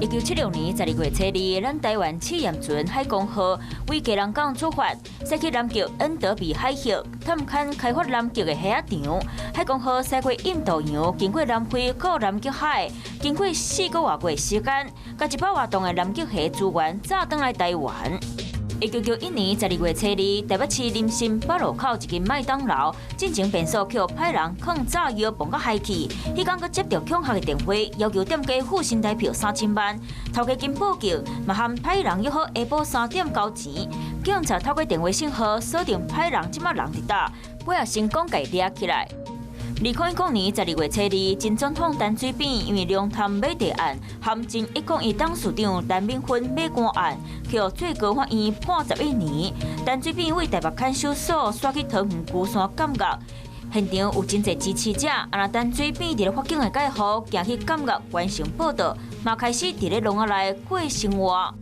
1976年12月初2，咱台灣試驗船海光號為基隆港出發，駛去南極恩德比海域探勘開發南極的蝦仔場。海光號駛過印度洋，經過南非到南極海，經過4個外月時間，共100外噸的南極蝦資源載轉來台灣。1991年12月初2，台北市林森北路口一間麥當勞，進前便所予歹人囥炸藥磅甲害去，彼工閣接著恐嚇的電話，要求店家付新台票3000萬，頭家經報警，嘛和歹人約好下晡3點交錢。警察透過電話信號鎖定歹人這擺人佇佗，尾仔成功共伊掠起來。2000年12月初2，前總統陳水扁因為龍潭買地案，含前一公一董事長陳敏芬買官案，予最高法院判11年。陳水扁為台北看守所徙去桃園龜山監獄，現場有真濟支持者，啊若陳水扁佇咧法警的蓋護，行去監獄完成報到，嘛開始佇咧籠仔內過生活。